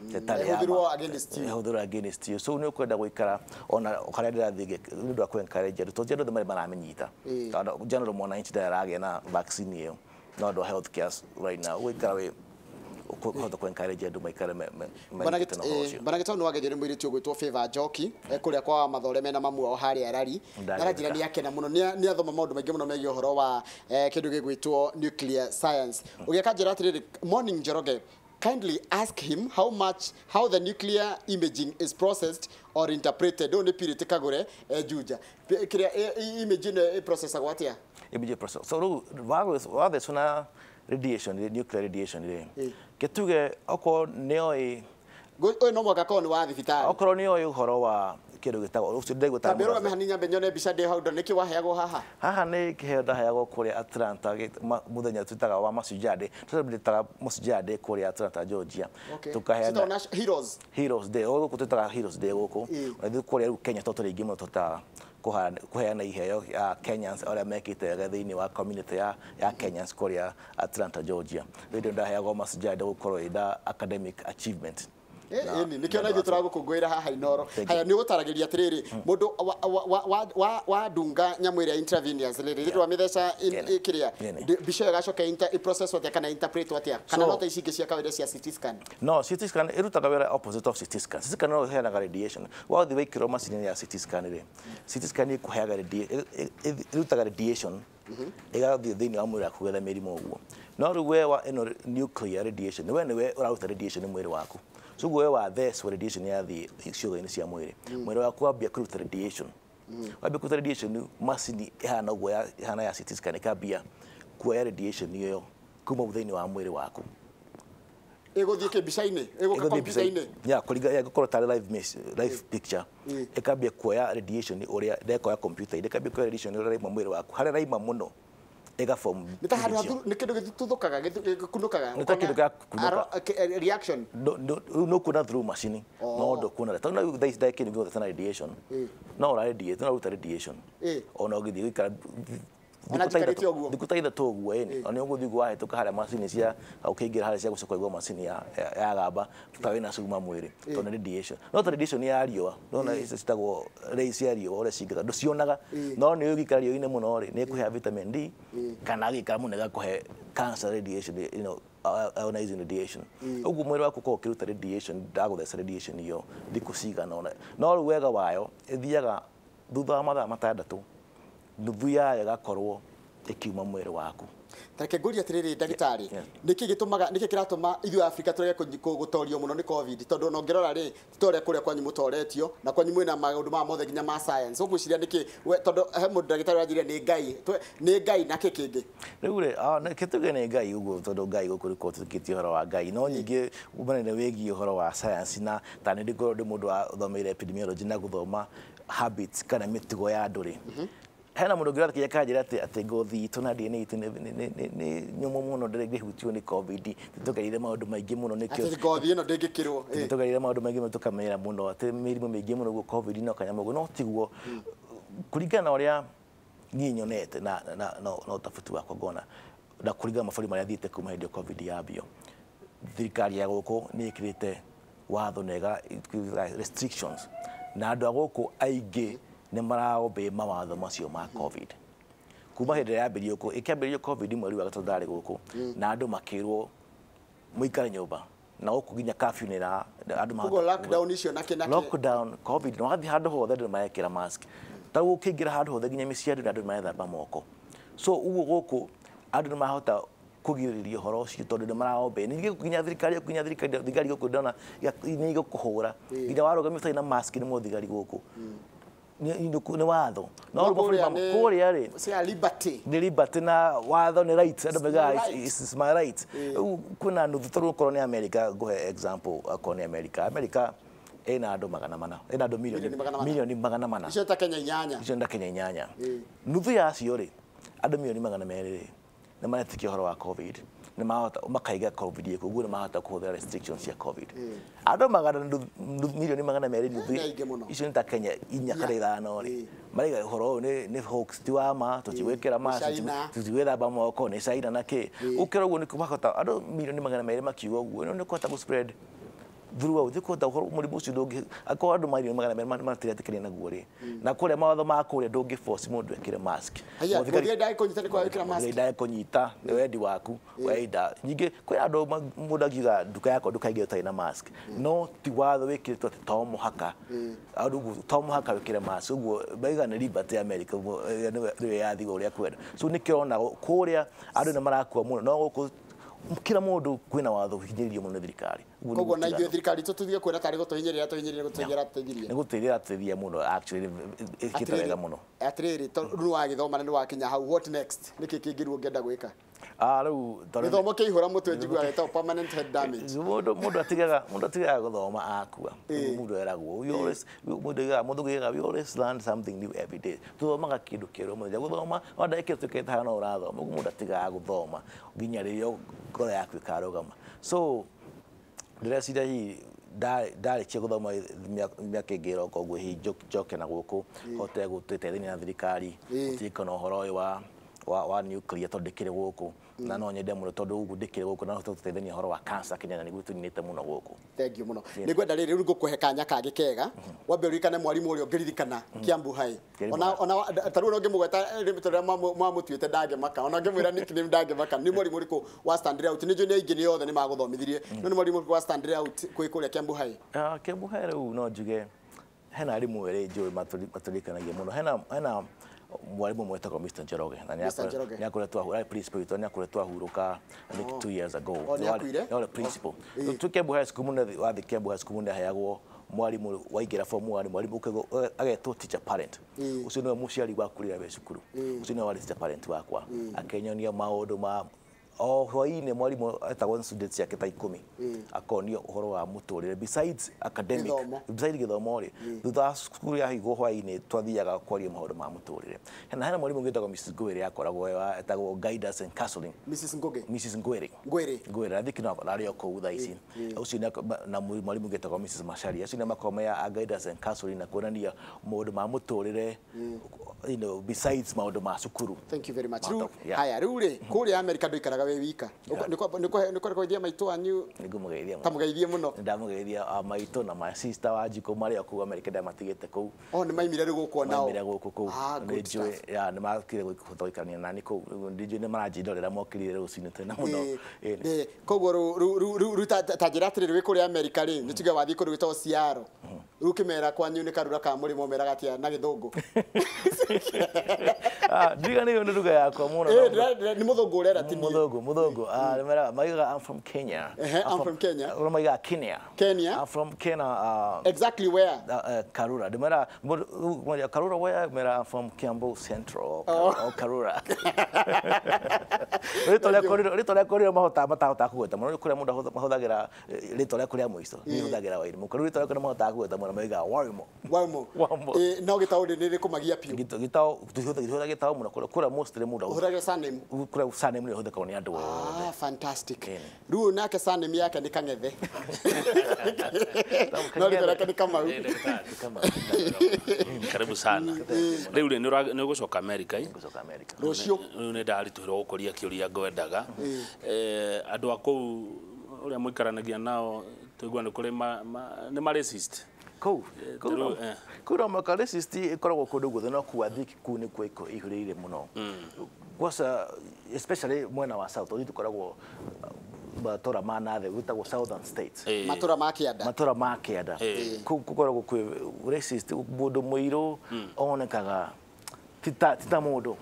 Ĩhũthĩrwo against you. Ĩhũthĩrwo against you. So nĩ ũkwenda gũikara ona harĩa ndĩrathiĩ nĩ ũndũ wa kũ encourage andũ, tondũ andũ othe marĩ maramĩnyita. Tondũ general mwananchi ndaragĩa na vaccine ĩyo no andũ a healthcare right now ũgũikara wĩ kũhota kũ encourage andũ maikare manyitĩte na ũhoro ũcio. Bwana Gitau nĩ wageithio nĩ mũirĩtu ũgwĩtwo Favor Njoki kũrĩa kwa Mathore mena mamu wao harĩa Arari. Aranjĩra nĩ akena mũno, nĩ athoma maũndũ maingĩ mũno megiĩ ũhoro wa kĩndũ gĩgwĩtwo nuclear science. Ũgĩkanjĩra atĩrĩrĩ, morning Njoroge, kindly ask him how the nuclear imaging is processed or interpreted. Ũyũ nĩ Purity Kagure Juja. Kĩrĩa image ĩno ĩprocessagwo atĩa? Image process. So rĩu wathecwo na radiation, nuclear radiation rĩ, kĩtuge okorwo nĩoĩ Ũyũ no mũhaka akorwo nĩ wa thibitarĩ. Okorwo nĩoĩ ũhoro wa kĩndũ gĩtagwo ũcio ndĩraigua Tambĩ ũrũgame hanini nyambe nyone mbica ndĩ hau ndone nĩkĩ waheagwo haha. Haha nĩ kĩheo ndaheagwo kũrĩa Atlanta mũthenya twĩtaga wa Mashujaa Day. Tũcelebrate Mashujaa Day kũrĩa Atlanta, Georgia. Tukaheana Heroes. Heroes Day. Gũkũ twĩtaga Heroes Day gũkũ. Na ithuĩ kũrĩa rĩu Kenya to tũrĩ aingĩ mũno tũtaga kũheana iheo ya Kenyans arĩa mekĩte wega thĩinĩ wa community ya Kenyans kũrĩa Atlanta, Georgia. Rĩu ndaheagwo Mashujaa Day gũkorwo ĩna academic achievement. Nĩkĩo na ithuĩ tũragũkũngũĩra haha Inooro. Haya, nĩ ũgũtaragĩria atĩrĩrĩ, mũndũ wa dunga nyamũ ĩrĩa intravenous rĩrĩ rĩrĩ wamĩtheca kĩrĩa mbica ĩyo ĩgacoka ĩprocess atĩa kana interpret atĩa, kana no ta ici ingĩ cia kawaida cia CT scan? No, CT scan ĩrutaga wĩra opposite of CT scan. CT scan no ĩheanaga radiation. Wathiĩ waikĩrwo macini ya CT scan rĩ, CT scan ĩkũheaga ĩrutaga radiation ĩgathiĩ thĩinĩ wa mwĩrĩ waku getha mĩrimũ ũguo. No rĩu we wa ĩno nuclear radiation, we nĩwe ũraruta radiation mwĩrĩ waku. So we wathecwo radiation yathiĩ ciũga-inĩ cia mwĩrĩ, mwĩrĩ waku wambia kũruta radiation. Wambia kũruta radiation, macini ĩhana ũguo ĩhana ya CT scan ĩkambia kuoya radiation ĩyo kuma thĩinĩ wa mwĩrĩ waku. Ĩgũthiĩ kĩmbica-inĩ, ĩgũka kompiuta-inĩ. Ya, kũringa gũkorwo tarĩ live picture. Ĩkambia kuoya radiation ũrĩa ndekoya kompiuta-inĩ, ĩkambia kuoya radiation ũrĩa raima mwĩrĩ waku, harĩa raima mũno ĩgaform. Nĩ ta handũ nĩ kĩndũ gĩtuthũkaga, gĩkunũkaga. Nĩ ta kĩndũ gĩa reaction. No kuona through machine, no ndũkuona. Tondũ thaa ici ndagĩka kĩndũ gĩothe na radiation. No ũra radiate, no ũraruta radiation. Ona ũgĩthiĩ gũikara thikũ ta ithatũ ũguo ĩni, ona ũgũthiĩ ũguo wahĩtũka harĩa macini cia ũkĩingĩra harĩa cia gũcoka ũigua macini ya gamba ta wĩna cuma mwĩrĩ, tondũ nĩ radiation. No ta radiation ya riũa, nona icio citagwo rays cia riũa ũrĩa cingĩka, ndũcionaga, no nĩ ũgĩikara riũa-inĩ mũno rĩ, nĩ ĩkũhe vitamin D, kana agĩikara mũno ĩgakũhe cancer radiation, you know, ionizing radiation. Ũguo mwĩrĩ waku ũkoragwo ũkĩruta radiation, ndagũtheca radiation ĩyo thikũ cigana ũna. No rĩu wega wayo ĩthiaga thutha wa mathaa matandatũ, nuthu yayo ĩgakorwo ĩkiuma mwĩrĩ waku. Tareke ngũrie atĩrĩrĩ ndagĩtarĩ, nĩkĩ gĩtũmaga, nĩkĩ kĩratũma ithuĩ Afrika tũrege gũtorio mũno nĩ COVID? Tondũ ona ũngĩrora rĩ, ti ta ũrĩa kũrĩa kwanyu mũtoretio, na kwanyu mwĩna maũndũ maya mothe nginya ma science. Ũgwĩciria nĩkĩ? Tondũ he mũndũ ndagĩtarĩ ũranjĩrire nĩ Ngai, nĩ Ngai na kĩ kĩngĩ? Rĩu rĩ, kĩtuge nĩ Ngai ũguo, tondũ Ngai gũkũ nĩkuo tũtĩkĩtie ũhoro wa Ngai. No nyingĩ mũnene wĩgiĩ ũhoro wa science, na ta nĩ ndĩkorwo ndĩ mũndũ wathomeire epidemiology na gũthoma habits kana mĩtugo ya andũ rĩ. Hena mũndũ ũngĩ ũrathiĩ akanjĩra atĩ ngothi itũ na DNA itũ nĩ nyũmũ mũno, ndĩngĩhutio nĩ COVID, tũgereire maũndũ maingĩ mũno nĩkĩo. Atĩ ngothi ĩno ndĩngĩkĩrwo. Tũgereire maũndũ maingĩ mũno tũkamenya mũno atĩ mĩrimũ mĩingĩ mũno ũguo COVID no kanyamũ ũguo, no tiguo. Kũringana na ũrĩa niĩ nyonete na ũtabuti wakwa ngona, na kũringana na mabũrũri marĩa thiĩte kuma hĩndĩ ĩyo COVID yambio, thirikari ya gũkũ nĩ ĩkĩrĩte watho na ĩga restrictions, na andũ a gũkũ aingĩ nĩ maraobey mawatho macio ma COVID. Kuma hĩndĩ ĩrĩa yambĩrĩirio gũkũ, ĩkĩambĩrĩrio COVID mweri wa gatatũ ndarĩ gũkũ, na andũ makĩrwo mũikare nyũmba, na gũkũ nginya curfew nĩ ĩra, andũ mahota Koguo lockdown icio na kĩ na kĩ? Lockdown, COVID, na wathiĩ handũ hothe andũ nĩmarekĩra mask. Ta rĩu ũkĩingĩra handũ hothe nginya mĩciĩ andũ nĩmarethamba moko. So ũguo gũkũ andũ nĩmarahota kũgirĩrĩria ũhoro ũcio tondũ nĩmaraobey. Ningĩ nginya thirikari, nginya thirikari, thigari gũkũ ndona nĩ igũkũhũra. Nginya warũgamio ũtarĩ na mask nĩ mũthigari gũkũ. Nĩ watho. No rĩu mabũrũri kũrĩa rĩ, cia liberty. Nĩ liberty na watho nĩ right. Andũ maugaga it's my right. Rĩu kwĩna nuthu, tondũ okorwo nĩ America, ngũhe example, okorwo nĩ America. America ĩna andũ magana mana, ĩna andũ milioni magana mana. Icio ta Kenya inyanya. Icio ta Kenya inyanya. Nuthu ya acio rĩ, andũ milioni magana merĩ rĩ, nĩ maretĩkia ũhoro wa COVID, nĩ mahota makaiga COVID ĩkuo, ũguo nĩ mahota kũhũthĩra restrictions cia COVID. Andũ magana milioni magana merĩ nuthu icio nĩ ta Kenya inya kana ithano rĩ, maraiga ũhoro ũyũ nĩ hoax, ti wa ma, tũtigwĩkĩra mask, tũtigwĩthamba moko, nĩ China na kĩ. Ũkĩra ũguo nĩ kũhota andũ milioni magana merĩ makiuga ũguo, nĩ kũhota gũ spread Throughout thĩ kũhota ũhoro mũrimũ ũcio ndũngĩ akorwo andũ mirioni 200 matiretĩkania naguo rĩ, na kũrĩa mawatho ma kũrĩa ndũngĩ force mũndũ ekĩre mask. Haya, mũthigari ndagĩkũnyita nĩ kwaga gwĩkĩra mask. Mũthigari ndagĩkũnyita nĩ wendi waku weenda. Ningĩ kwĩ andũ mũndũ angiuga nduka yakwa ndũkaingĩre ũtarĩ na mask, no ti watho wĩkĩrĩtwo atĩ to mũhaka andũ ũguo, to mũhaka wĩkĩre mask. Ũguo maiga nĩ liberty ya America, nĩwe wĩyathi wa ũrĩa kwenda. So nĩkĩo ũrona kũrĩa andũ nĩ marakua mũno, no gũkũ kila mũndũ kwĩna watho ũhinyĩrĩirio mũno nĩ thirikari. Ũguo nĩ Koguo na gũtigana. ithuĩ thirikari itũ tũtige kwĩra tarĩ gũtũhinyĩrĩria tũhinyĩrĩria gũtũhinyĩrĩria tũteithirie. Nĩ gũteithia ĩrateithia mũno actually, ĩkĩte wega mũno. Atĩrĩrĩ, tondũ rĩu wagĩthoma na nĩ wakinya hau, what next? Nĩkĩ kĩngĩ rĩu ũngĩenda gwĩka? Rĩu tondũ Gĩthomo kĩaihũra mũtwe njiguaga gĩtagwo permanent head damage. Mũndũ atigaga gũthoma akua. Mũndũ eragwo, we always, mũndũ oigaga, mũndũ oigaga, we always learn something new every day. Tũthomaga kĩndũ kĩerũ mũthenya. Gũthoma, o ndagĩka ĩyo tũikĩte haha no ũrathoma. Ũguo mũndũ atigaga gũthoma nginya rĩrĩa ngoro yaku ĩkarũgama. So ndĩreciria hihi ndarĩkia gũthoma mĩaka ĩngĩ ĩroka ũguo, hihi njoke na gũkũ hote gũteithania na thirikari gũtirikana ũhoro ũyũ wa nuclear, tondũ ndĩkĩrĩ gũkũ na no nyende mũno, tondũ ũguo ndĩkĩrĩ gũkũ na hote gũteithania ũhoro wa cancer Kenya, na nĩguo tũninĩte mũno gũkũ. Thank you mũno. Nĩ ngwenda rĩrĩ rĩu ngũkũhe kanya kangĩ kega. Wambe ũririkane mwarimũ ũrĩa ũngĩririkana Kiambu High. Kiambu Ona High. ona ta rĩu ũngĩmũgweta rĩtwa rĩrĩa mwamũtuĩte ndangĩmaka. Ona ũngĩmwĩra nickname ndangĩmaka. Nĩ mwarimũ ũrĩkũ wa stand out? Nĩ njũĩ nĩ aingĩ nĩ othe nĩ magũthomithirie. No nĩ mwarimũ ũrĩkũ wa stand out kwĩ kũrĩa Kiambu High? Kiambu High rĩu no njuge hena arimũ erĩ njũĩ matũririkanagia mũno. Hena mwarimũ ũmwe wetagwo Mr. Njoroge, na Mr. Njoroge. nĩ akoretwo arĩ principal witũ, nĩ akoretwo ahurũka, I think 2 years ago. Oh, nĩ akuire? Nĩ arĩ principal. Oh. Twĩ Kiambu High School mũno, wathiĩ Kiambu High School mũno aheagwo mwarimũ waingĩra form 1, mwarimũ agetwo teacher parent. Ũcio nĩwe mũciari waku rĩrĩa wĩ cukuru. Ũcio nĩwe warĩ teacher parent wakwa. Akĩnyonia maũndũ ma o hwaĩ-inĩ, mwarimũ etagwo students ciake ta 10, akonio ũhoro wa mũtũrĩre besides academic, Gĩthomo. besides gĩthomo rĩ, thutha wa cukuru yahingwo hwaĩ-inĩ twathiaga kwaria maũndũ ma mũtũrĩre. Hena mwarimũ ũngĩ wĩtagwo Mrs. Ngwĩrĩ, akoragwo etagwo guidance and counseling. Mrs. Ngugi. Mrs. Ngwĩrĩ. Ngwĩrĩ. Ngwĩrĩ, I think no arĩ o kũu thaa ici. Ũcio na mwarimũ ũngĩ wĩtagwo Mrs. Macharia, acio nĩ makoragwo me a guidance and counseling na kuonania maũndũ ma mũtũrĩre, besides maũndũ ma cukuru. Thank you very much. Maũndũ, Rĩu yeah. haya, rĩu rĩ kũrĩa America ndũikaraga wĩ wika. Nĩ kũgeithia maitũ wanyu. Nĩngũmũgeithia mũno. Ta mũgeithie mũno. Nĩndamũgeithia maitũ na my sister wa Njikũ marĩ o kũu America, ndamatigĩte kũu. Oh, nĩ maimire rĩu gũkũ onao. Maimire gũkũ kũu. Ah, good Nĩ njũĩ, stuff. ya, nĩ makire kũhota gũikarania nani kũu. Rĩu nĩ njũĩ nĩ maranjĩndorera mokĩrire rũcinĩ tene mũno. Koguo rĩu ta njĩra atĩrĩrĩ, wĩ kũrĩa America rĩ, nĩ tuge wathiĩ kũndũ gwĩtagwo Seattle. Rĩu ũkĩmera kwanyu nĩ karura ka mũrĩmo meraga atĩa na gĩthũngũ? Ndiriganĩirwo nĩ ruga yakwa mũno. Nĩ mũthũngũ ũrera ti niĩ. Mũthũngũ, mũthũngũ. Nĩ maigaga I'm from Kenya. Ehe, I'm from Kenya. Ũrĩa maigaga Kenya. Kenya. I'm from Kenya. Exactly where? Karura. Ndĩmera, mũndũ, Karura where? Mera I'm from Kiambu Central. Oh. Karura. Rĩtwa rĩakwa rĩrĩa matahotaga kũgweta mũno, kũrĩa mũndũ mahũthagĩra rĩtwa rĩakwa rĩa mũico, niĩ hũthagĩra Wairimu. Kũrĩa rĩtwa rĩakwa nĩ mahotaga kũgweta mũno, maigaga Wairimu. Wairimu. Wairimu. No gĩtaũ nĩ rĩkũmagia biũ. Gĩtaũ, tũhũthagĩra gĩtaũ mũno, kũrĩa mostly mũndũ Ũhũthagĩra surname? Kũrĩa surname nĩyo ĩhũthĩkaga nĩ andũ othe. Ah, fantastic. Rĩu nake surname yake nĩ Kang'ethe. No rĩtwa rĩake nĩ Kamau. Kamau. Karibu sana. Rĩu rĩ, nĩ ũgũcoka America? Nĩngũcoka America. Rũciũ. Rĩu nĩ ndaritũhĩrwo gũkũria kĩũria ngwendaga. Andũ a kũu ũrĩa mũikaranagia nao, tũigua nĩ kũrĩ nĩ ma racist. Kũu, kũu no, tarĩu, kũu no maka racist ĩkoragwo kũndũ guothe, no kũu I think kũu nĩkuo ĩihũrĩire mũno. Kwanza especially mwena wa south, ũrĩa tũkoragwo matũra ma nathĩ gwĩtagwo southern states. Matũra ma kĩanda. Matũra ma kĩanda. Kũu gũkoragwo kwĩ racist, mũndũ mũirũ onekaga ti ta mũndũ.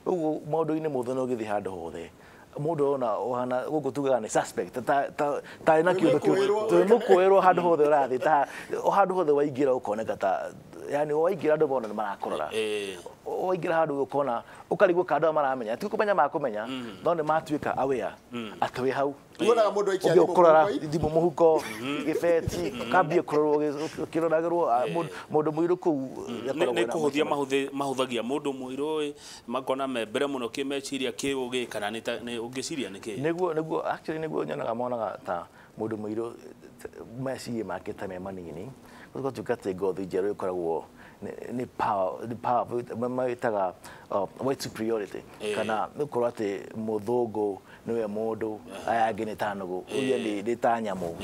Ũguo maũndũ-inĩ mothe no ũgĩthiĩ handũ hothe, mũndũ ona ũhana gũkũ tugaga nĩ suspect, ta ena kĩũndũ Twĩ kĩu mũkũĩrwo handũ hothe ũrathiĩ, ta o handũ hothe waingĩra ũkoneka ta yani waingĩra andũ mona nĩ marakũrora. Waingĩra handũ ũkona ũkarigwo ka andũ aya maramenya, ti kũmenya makũmenya, no nĩ matuĩka aware atĩ wĩ hau. Wonaga mũndũ aikia Ũngĩ thimũ ũkũrora mũhuko-inĩ. Thimũ mũhuko, gĩbeti, kambie kũrorwo ũkĩroragĩrwo mũndũ mũirũ kũu akoragwo Nĩ ena kũhũthia mũcemanio. Mahũthagia mũndũ mũirũ ĩ, makona me mbere mũno kĩmeciria kĩũgĩ, kana nĩ ũngĩciria nĩ kĩ? Nĩguo actually nĩguo nyonaga monaga ta mũndũ mũirũ meciria make ta me manini, gũtuĩka atĩ ngothi njerũ ĩkoragwo nĩ power, nĩ power mawĩtaga white superiority, kana nĩ gũkorwo atĩ mũthũngũ nĩwe mũndũ, aya angĩ nĩ ta nũgũ, ũrĩa nĩ ta nyamũ.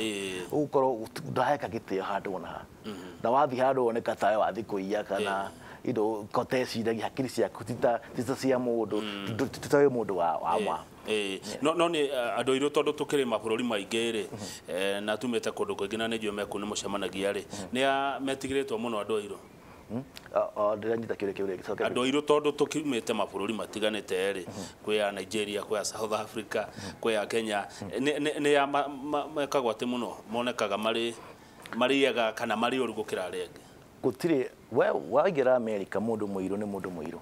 Ũgũkorwo ndaheka gĩtĩo handũ ona ha, na wathiĩ handũ woneka tawe wathiĩ kũiya kana indo koteciragia hakiri ciaku ti ta cia mũndũ, ti ta wĩ mũndũ wa ma. No nĩ andũ airũ tondũ tũkĩrĩ mabũrũri maingĩ rĩ, na tumĩte kũndũ kũingĩ na nĩ njũĩ meku nĩ mũcemanagia rĩ, nĩ a metigĩrĩtwo mũno andũ airũ? Ndĩranyita kĩũria kĩu rĩngĩ, cokia. Andũ airũ tondũ tũkiumĩte mabũrũri matiganĩte rĩ, kwĩ ya Nigeria, kwĩ ya South Africa, kwĩ ya Kenya, nĩ ya mekagwo atĩ mũno monekaga marĩ ega kana marĩ ũru gũkĩra arĩa angĩ? Gũtirĩ, we waingĩra America mũndũ mũirũ nĩ mũndũ mũirũ.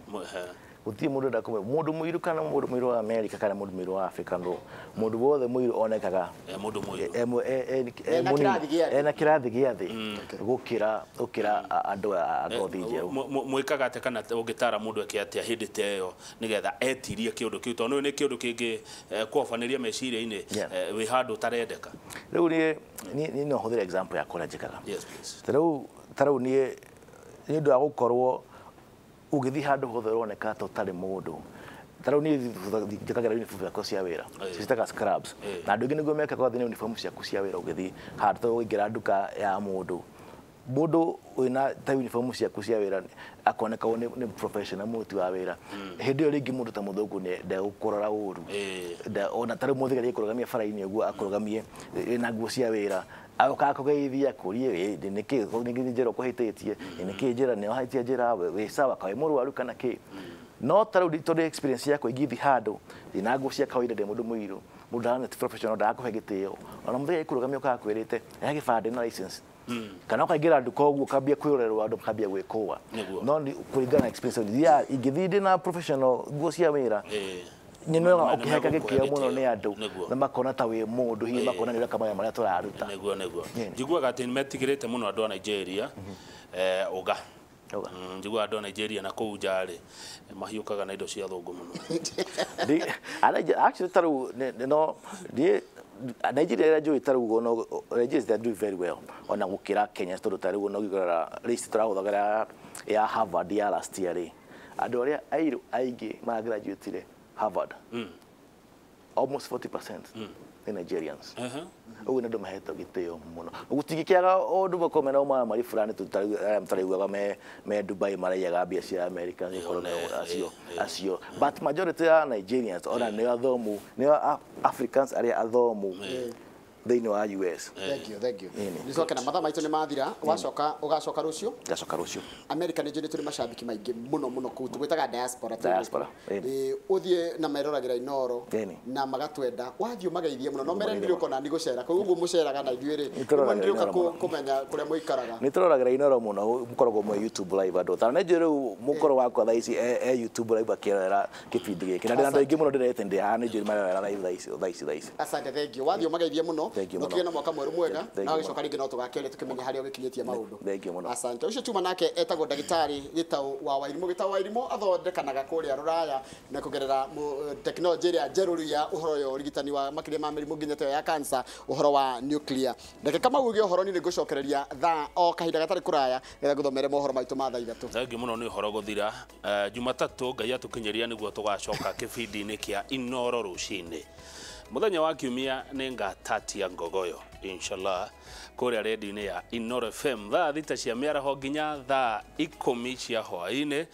Gũtirĩ mũndũ enda kũmenya mũndũ mũirũ kana mũndũ mũirũ wa America kana mũndũ mũirũ wa Africa, no mũndũ wothe mũirũ onekaga mũndũ mũirũ ena kĩrathi gĩa thĩ gũkĩra andũ a ngothi njerũ. Mwĩkaga atĩa kana ũngĩtara mũndũ eke atĩa hĩndĩ ta ĩyo nĩgetha etirie kĩũndũ kĩu, tondũ nĩ kĩũndũ kĩngĩ kũhobanĩria meciria-inĩ wĩ handũ ũtarendeka? Rĩu niĩ no hũthĩre example ya kũrĩa njĩkaga. Yes, please. Ta rĩu niĩ nĩ ũndũ wa gũkorwo ũgĩthiĩ handũ hothe ũroneka ta ũtarĩ mũndũ. Ta rĩu niĩ njĩkagĩra uniform ciakwa cia wĩra, ciĩtaga scrubs, na andũ aingĩ nĩguo mekaga wathiĩ na uniform ciaku cia wĩra ũgĩthiĩ handũ ta ũngĩingĩra nduka ya mũndũ, mũndũ wĩna ta uniform ciaku cia wĩra akoneka nĩ professional mũruti wa wĩra. Hĩndĩ ĩyo rĩngĩ mũndũ ta mũthũngũ ndegũkũrora ũru, ona ta rĩu mũthigari akũrũgamia bara-inĩ ũguo akũrũgamie na nguo cia wĩra, agoka akũgeithia akũrie nĩkĩ nĩ njĩra ũkũhĩtĩtie, nĩkĩ njĩra nĩ wahĩtia njĩra, wĩ sawa, kaĩ mũrwaru kana kĩ. No ta rĩu tondũ experience yakwa ingĩthiĩ handũ ndĩna nguo cia kawaida ndĩ mũndũ mũirũ, mũndũ ndahana ti professional ndagakũhe gĩtĩo, ona mũthigari akũrũgamia ũkaga kwĩrĩte rehe gĩbandĩ na license, kana ũkaingĩra nduka ũguo ũkambia kwĩrorerwo andũ makambia gwĩkũa. No kũringana na experience ingĩthiĩ ndĩna professional nguo cia wĩra, nyonaga ũkĩheka gĩkĩo mũno nĩ andũ na makona ta wĩ mũndũ, hihi makona nĩ ũreka mawĩra marĩa tũraruta. Nĩguo nĩguo njiguaga atĩ nĩmetigĩrĩte mũno andũ a Nigeria, ũga njiguaga andũ a Nigeria na kũu nja rĩ mahiũkaga na indo cia thũngũ mũno. Actually ta rĩu no Nigeria ĩrĩa njũĩ ta rĩu no Nigeria they do very well ona gũkĩra Kenya, tondũ ta rĩu no ũngĩrora list tũrahũthagĩra ya Harvard ya last year rĩ, andũ arĩa airũ aingĩ maragraduatire Harvard, almost 40% nĩ Nigerians. Ũguo nĩ andũ mahetwo gĩtĩo mũno. Gũtingĩkĩaga ũndũ makorwo mena ũmaramari fulani tũtariguaga me Dubai maraiyaga mbia cia America acio, but majority ya Nigerians ona nĩo athomu, nĩo Africans arĩa athomu thĩinĩ wa US. Thank you, thank you. Nĩcoke na mathaa maitũ nĩ mathira, wacoka ũgacoka rũciũ? Ngacoka rũciũ. America nĩ njũĩ nĩ tũrĩ macambĩki maingĩ mũno mũno kũu, tũgwĩtaga diaspora. Diaspora. Ũthiĩ na meroragĩra Inooro na magatwenda, wathiĩ ũmageithie mũno, no mere ndirĩ ũkona nĩ gũcera, koguo ũguo mũceraga na ithuĩ rĩ, nĩ ndĩũka kũmenya kũrĩa mũikaraga. Nĩ tũroragĩra Inooro mũno, mũkoragwo mwĩ YouTube live andũ. Ta nĩ njũĩ rĩu mũkoro wakwa thaa ici e YouTube live akĩrorera kĩbindi gĩkĩ. Na ndĩna andũ aingĩ mũno ndĩrete ndĩ haha nĩ njũĩ marerorera live thaa ici thaa ici. Asante, thank you. Wathiĩ ũmageithie mũno. Nũkĩgĩe na mwaka mwerũ mwega, na ũgĩcoka rĩngĩ no tũgakĩaria tũkĩmenya harĩa ũgĩkinyĩtie maũndũ. Asante. Ũcio tuma nake etagwo ndagĩtarĩ Gĩtaũ wa Wairimũ. Gĩtaũ wa Wairimũ athondekanaga kũrĩa Rũraya na kũgerera tekinoronjĩ ĩrĩa njerũ rĩu ya ũhoro ya ũrigitani wa makĩria ma mĩrimũ nginya ta ĩyo ya cancer, ũhoro wa nuclear. Ndagĩka mau ũgĩe ũhoro niĩ nĩngũcokereria thaa o kahinda gatarĩ kũraya nĩgetha ngũthomere mohoro maitũ ma thaa 3. Thengiũ mũno nĩ ũhoro gũthira. Jumatatũ Ngai atũkinyĩria nĩguo tũgacoka kĩbindi-inĩ kĩa Inooro rũcinĩ. Mũthenya wa kiumia nĩ ngatatia ngogoyo inshallah kũrĩa redio-inĩ ya Inooro FM thaa 6 cia mĩaraho nginya thaa 10 cia hwaĩ-inĩ,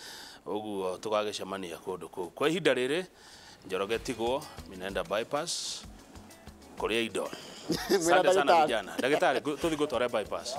ũguo tũgagĩcemania kũndũ kũu. Kwa ihinda rĩrĩ Njoroge Tigwo Minenda bypass kũrĩa indo. Asante sana vijana. Ndagĩtarĩ tũthiĩ gũtware bypass.